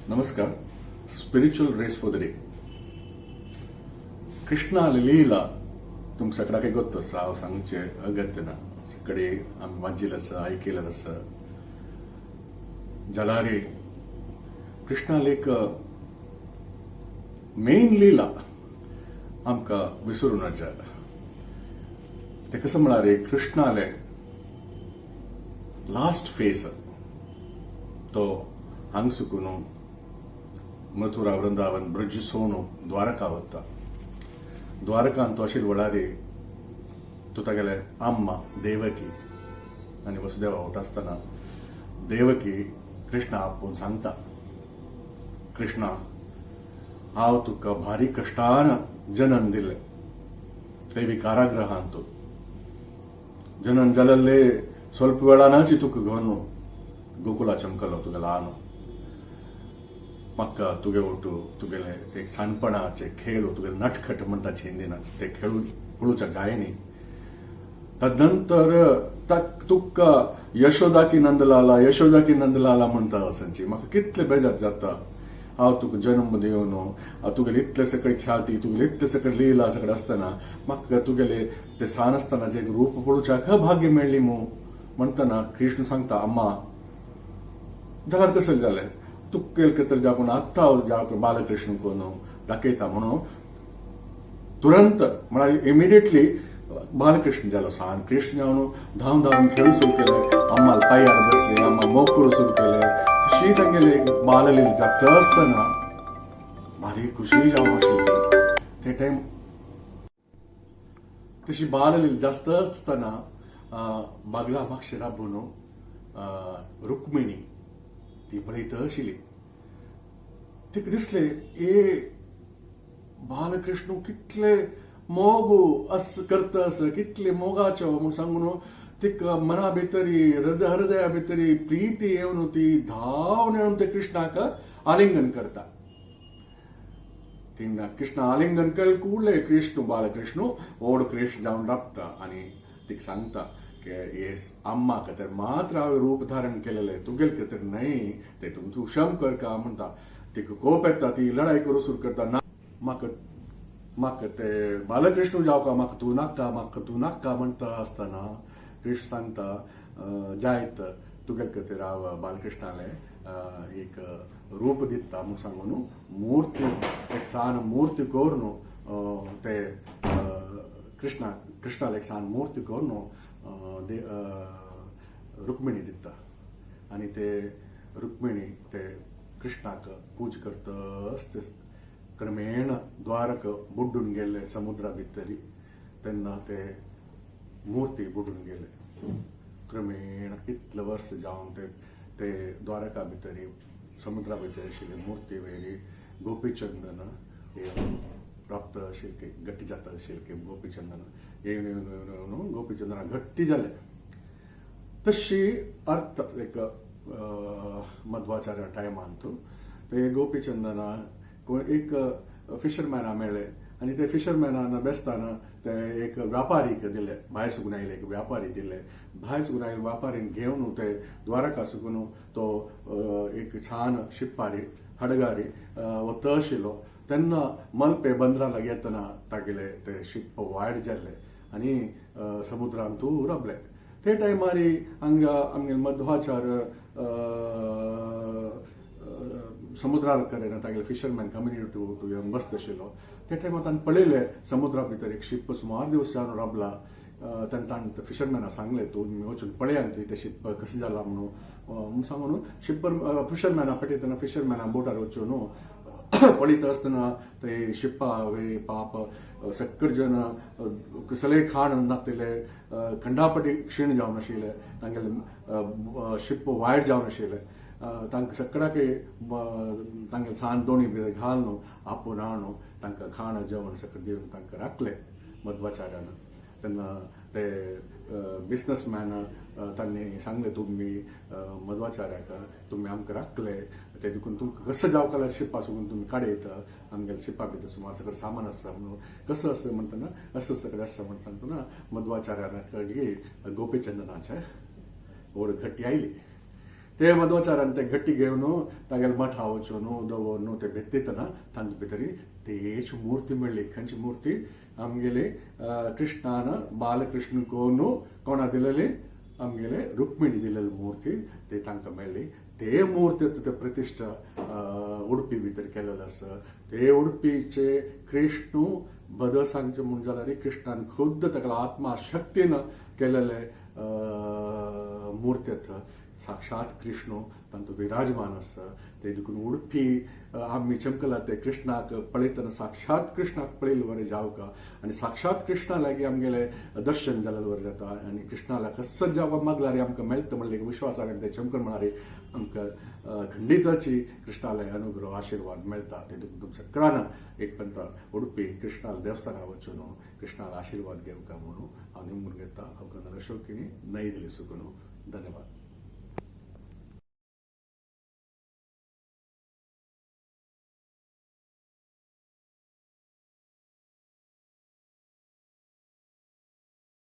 नमस्कार. Spiritual rays for the day. Krishnali लीला तुमकां सगळ्याक ಗೊತ್ತು आसा. हांव सांगचें अगत्य ना. कडे आमी वाचिल्लें आसा, आयकिल्लें आसा. जाल्यार कृष्णाली एक मेन लीला आमकां विसरूं नजा. ते कसं म्हळ्यार, कृष्णाले लास्ट फेस, तो हांग सुकून मथुरा, वृंदावन, ब्रज सोणू द्वारका वता. द्वारकान तो अशी वेळारी तो तागेले अम्मा देवकी आनी वसुदेवा वता आसतना देवकी कृष्णा आपोवन सांगता, "कृष्णा, हांव तुका भारी कश्टान जनन दिलें. ते बी कारागृहांत. तूं जनन जाल्ले ಸ್ವಲ್ಪ वेळानच तुका घेवन गोकुला चमकलो. तुगे ल्हान म्हाका तुगे ओटू तुगेले एक सानपणाचे खेळ, तुगेले नटखट म्हणटा हिंदीन, ते खेळू पळोवच्या जाय न्ही. तदनंतर तुका यशोदा की नंदलाला, यशोदा की नंदलाला म्हणटा असंची. म्हाका कितले बेजार जाता. हांव तुका जन्म दिवन हांव तुगेले इतले सगळे ख्याती, तुगेले इतले सगळे लीला सगळे आसतना म्हाका तुगेले ते सान आसतना जे रूप पळोवच्याक भाग्य मेळ्ळी मू." म्हणटना कृष्ण सांगता, "अम्मा, जाल्यार कसं जालें? तुका तर जावन आत्तां हांव जावन बालकृष्ण कोण दाखयता." म्हणून तुरंत म्हळ्यार इमिडिएटली बालकृष्ण जालो. सान कृष्ण जावन धांव धांवन खेळ सुरू केले. अम्माल पायार बसले, अम्मा मोग करूं सुरू केले. तशी तांगेले बाललीला जाता आसतना भारी खुशी जावन आशिल्ली ते टायम. तशी बाललीला जास्त आसतना बागला मागशे राबून रुक्मिणी ती पळयत आशिल्ली. तिका दिसले, ए बालकृष्ण कितले मोग अस करता अस, कितले मोगाचो म्हूण सांगून तिका मना भितरी, हृदया भितरी प्रीती येवन ती धांवन येवन ते कृष्णाक आलिंगन करता. तिंगा कृष्ण आलिंगन केले ಕೂಡಲೇ कृष्ण, बालकृष्ण ओड कृष्ण जावन राबता आनी तिका सांगता की, "येस अम्मा खातीर मात्र हांवें रूप धारण केलेलें, तुगेले खातीर न्हय. ते तूं क्षम कर का," म्हणटा. तिका कोप येता. ती लढाई करूं सुरू करता, "ना, म्हाका म्हाका ते बालकृष्ण जावका, म्हाका तूं नाका, म्हाका तूं नाका," म्हणटा आसतना कृष्ण सांगता, "जायत, तुगेले खातीर हांव बालकृष्णालें एक रूप दिता," म्हूण सांगून मूर्ती, एक सान मूर्ती करून ते कृष्णा कृष्णाले एक सान मूर्ती करून रुक्मिणी दिता आनी ते रुक्मिणी ते कृष्णाक पूज करतच ते क्रमेण द्वारक बुड्डून गेले समुद्रा भितरी. तेन्ना ते मूर्ती बुडून गेले. क्रमेण कितले वर्स जावन ते ते द्वारका भितरी समुद्रा भितर आशिल्ली मूर्ती वयली गोपीचंदन येवन प्राप्त आशिल्ली, गट्टी जाता आशिल्ली. गोपीचंदन येवन येवन येवन येवन गोपीचंदना घट्टी जाले. तशी अर्थ एक मध्वाचार्य टायमांत ते गोपीचंदना एक फिशरमॅना मेळ्ळे आनी ते फिशरमॅनान बेसताना ते एक व्यापारीक दिले. भायर सुकून आयले एक व्यापारी दिले. भायर सुकून आयले व्यापारीन घेवन ते द्वारका सुकून तो एक छान शिप्पारी, हडगारी वता आशिल्लो. तेन्ना मलपे बंदरा लागीं येतना तागेले ते शिप वायट जाल्ले आनी समुद्रांतू राबले. ते टायमार हांगा आमगेले मध्वाचार्य समुद्रार कडेन तागेले फिशरमॅन कम्युनिटी येवन बसत आशिल्लो. ते टायमार ताणें पळयलें, समुद्रा भितर एक शिप सुमार दिवस जावन राबला. तेन्ना ताणें फिशरमॅनाक सांगलें, "तुमी वचून पळयात ते शिप कशें जालां," म्हणून. म्हणून सांगून शिप्पर फिशरमॅना पळयतना फिशरमॅना बोटार वचून पळयता आसतना ते शिप्पा वे पाप सगळे जण कसलेय खाण नासलेले, खंडापटी क्षीण जावन आशिल्ले. तांगेले शिप वायट जावन आशिल्ले. तांकां सगळ्याक तांगेले सान दोणी बी घालून आपोवन हाडून तांकां खाण जेवण सगळें दिवन तांकां राखले मध्वाचार्यान. तेन्ना ते बिजनसमॅन तांणी सांगले, "तुमी मध्वाचार्याक, तुमी आमकां राखले ते देखून तुमकां कसं जावं शिप्पा सुकून तुमी काडयत. आमगेले शिप्पा भितर सुमार सगळें सामान आसा म्हणून कसं आसा?" म्हणटना, "असं सगळें आसा," म्हणून सांगतना मध्वाचार्यान गोपीचंदनाचे ओड घट्टी आयली. ते मध्वाचार्यान ते घट्टी घेवन तागेले मठा वचून दवरून ते भेत्तितना तांचे भितरी तेच मूर्ती मेळ्ळी. खंयची मूर्ती? आमगेली कृष्णान बालकृष्ण कोनु कोणा दिलेली? आमगेले रुक्मिणी दिलेली मूर्ती ते तांकां मेळ्ळी. ते मूर्ती ते प्रतिश्ठा उडपी भितर केलेले आसा. ते उडपीचे कृष्णू बद सांगचे म्हूण जाल्यार कृष्णान खुद्द ताका आत्मा शक्तीन केलेले मूर्त्यथ साक्षात कृष्णू तांचो विराजमान आसा. ते देखून उडपी आमी चमकला ते कृष्णाक पळयतना साक्षात कृष्णाक पळयले बरें जावका आनी साक्षात कृष्णा लागीं आमगेले दर्शन जालेले बरें जाता आनी कृष्णाला कसत जावपा मागल्यार आमकां मेळटा म्हणले विश्वास आनी ते चमकन म्हळ्यार आमकां खंडिताची कृष्णाले अनुग्रह आशिर्वाद मेळटा. ते देखून तुमच्या सगळ्यांना एक पंत उडपी कृष्णाला देवस्थाना वचून कृष्णाला आशिर्वाद घेवका म्हणून हांव निमून घेता. हांव कन्नड अशोकिनी नई दिल्ली सुकून. धन्यवाद.